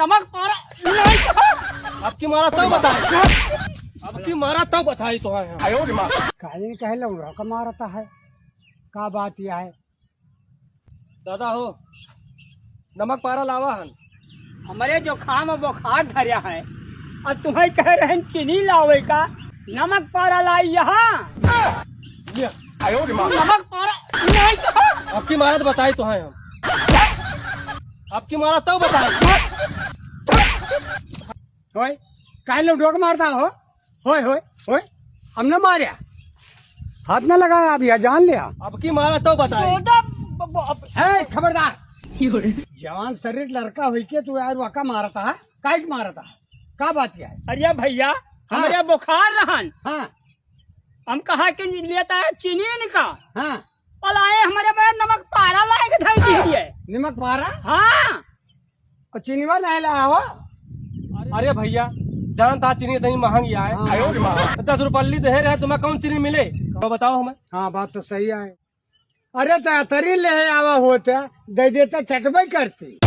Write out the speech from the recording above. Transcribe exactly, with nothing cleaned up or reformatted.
नमक पारा नहीं। अब की मारा तब बताई, अब की मारा तब बताई तो है। काहे नहीं कहे लौंडा का मारता है, का बात यह है? दादा हो, नमक पारा लावा हन। हमरे जुकाम बुखार धरया है, और तुम्हें कह रहे हैं चीनी लावे का, नमक पारा लाई यहाँ। ये। नमक पारा नहीं। अब की मारा तो बताई तो है हम। अब की मारा तो बताई। होय, काहे लौंडा का मारता हो? होय, होय, होय, हम ना मार्या, हाथ ना लगाया, अब यह जान लिया। अब की मारा तो बताई। ए, खबरदार! जवान शरीर लड़का होई के तू यार वाका मारता है, काहे के मारता है? का बात क्या है? अरे भैया, हाँ। हमरे बुखार रहन। हाँ। हम कहा कि लेता है चीनी इनका। हाँ। और आए हमरे पे नमक पारा लाए के धर दिए। नमक पारा? हाँ। और चीनीवा नहीं लाया हो? अरे भैया, जानता चीनी इतनी महंगी आए। हाँ। तो दस रुपये ली दे रहे, तुम्हें कौन चीनी मिले? तो बताओ हमें। हाँ, बात तो सही है। अरे तो अतरी ले आवा होता, दे देता, चटबई करती।